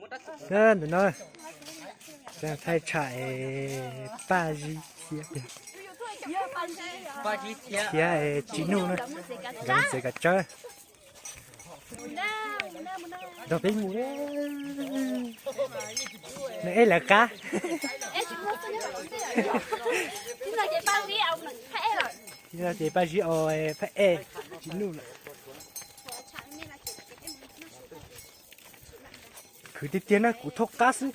Ntawm no thaij tsham Paj Zib thiab, thiab Tsis Nuj na, nkawd txiav kav tsawb. Nrog peb mus, nws ej lawv qab. Ces Paj Zib os, phaj ej Tsis Nuj lawm. Khwv tiag tiag na, kuv thaub qab xwb.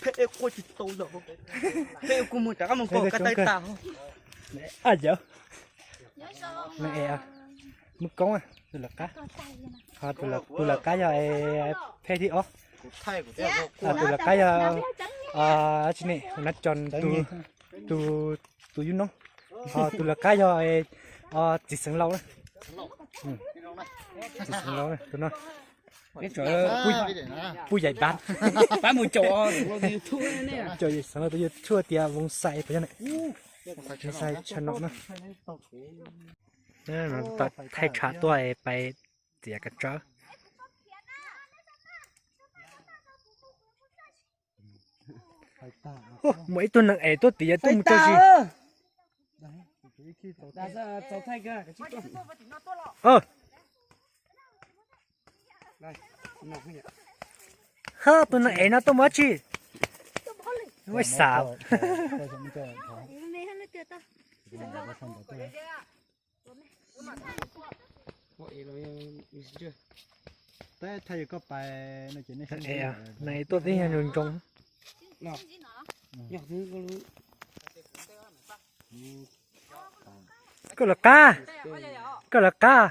Peb ua kuj tsis tau lawm, peb ua kuj mus rov qab mus kaum ko taw tas. Mus koob, tus lawv qab, tus lawv qab yog Phej thib ob, tus lawv qab yog tsis ne, na tso tus, tus yub noob, tus lawv qab yog Txiv Xeev Laus, Txiv Xeev Laus tus no. Puj yaim pab, pab mus caum, caum xeev laus tus YouTube tias Voos Xais puas yog ne? Voos Xais channel no. Thaij tshav tuaj pais txiav kav tsawb. Muaj ib tug neeg es tuaj tiav tuaj mus tso zis. Ho tus neeg es no tuaj mus dab tsi? Ua xav. Neeg es tuaj tib yog ntsoov ntsoov. Koj lawv qab, koj lawv qab.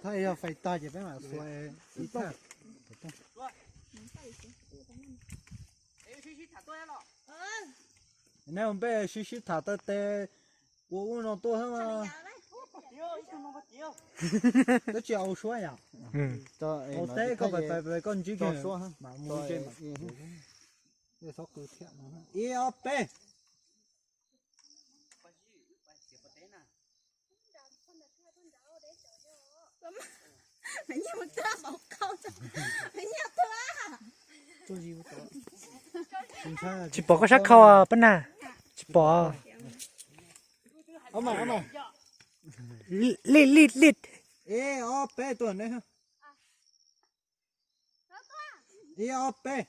Thaj yog fais tag ces peb mam xuas ib thaj. Nej ua npej sib sib tham taw tes ua ub no tuaj xwb mas. Twb tsis au suab yom. Au teb koj pais pais koj ntsib kiag mas mus ze mas. Ib ob peb. Tsis pom koj sab khau pab na. Tsis pom. Lij lij lij. Ib ob peb tuaj ne. Ib ob peb.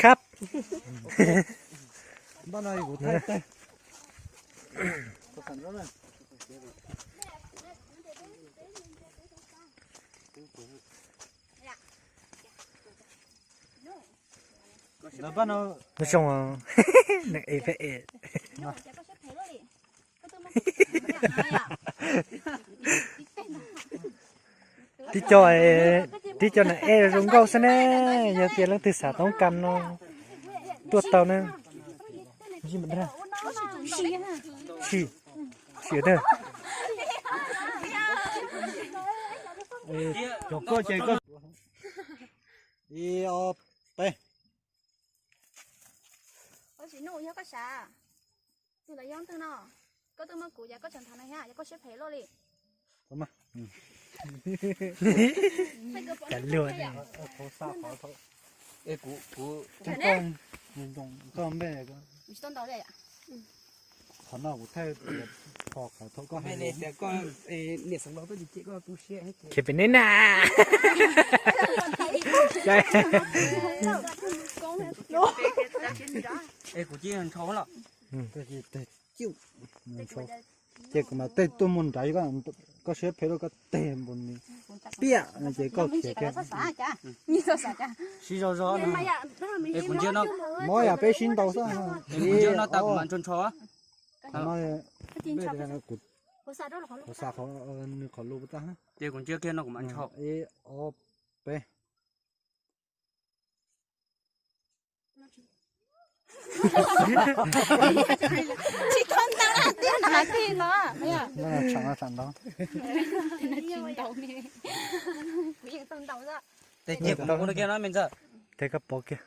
Khab. Nws zoo, nws es peb es. Tib co, tib co nws es zoo nkauj xwb ne, yog tias leej twg xav toob kas no tuaj tau na. Sim, sim. Ib ob peb. Ua tsis nuj yog koj sav, nws los yog twg no? Koj twb muab kuv yog koj tseem tham no thiab, yog koj siab phem luaj li. Cas luag. Tsis tau ntaus li. Qhov no kuv thaij, qhov qhov thaum koj hais tias koj niam xeev laus tuaj ces koj tu siab. Khiav pem neb na. Es kuv cia nrho los. Ces kuv mam tej tuaj muaj nrad, koj siab phem lawm koj tej npaum ni piam no ces koj khiav kiag. Sib zog zog no. Es kuv ntsia no. Mob yam peb sib ntaus xwb. Es kuv ntsia no tas kuv mam nrho nrho. Qhov no, kuv, kuv xav qhov, nws qhov lus puas tau. Ces kuv ntsia kiag no kuv mam nrho. Ib ob peb. Tsis tau ntau tiag no, tsham no tsham ntau. Tes ces kuv ua kiag no me ntxawg. Tes koj pov kiag.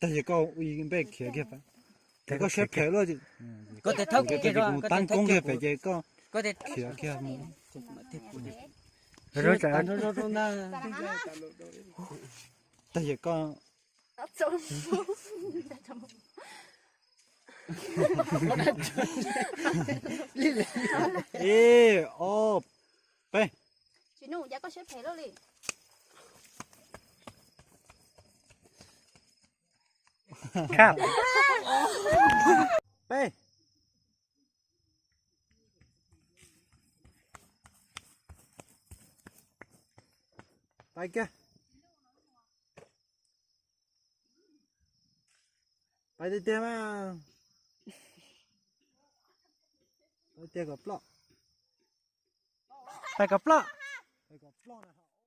Tag ces koj ua npej khiav kiag. Tes koj siab phem luaj. Koj tes thawb kiag, kuv tab koob kiag pem ces koj khiav kiag. Tag ces koj Ib ob peb. Tsis nug cas koj siab phem luaj li. Peb. Pais kiag. Pais tiag tiag mas. Pais tiag kom ploj. Pais kom ploj. Pais kom ploj.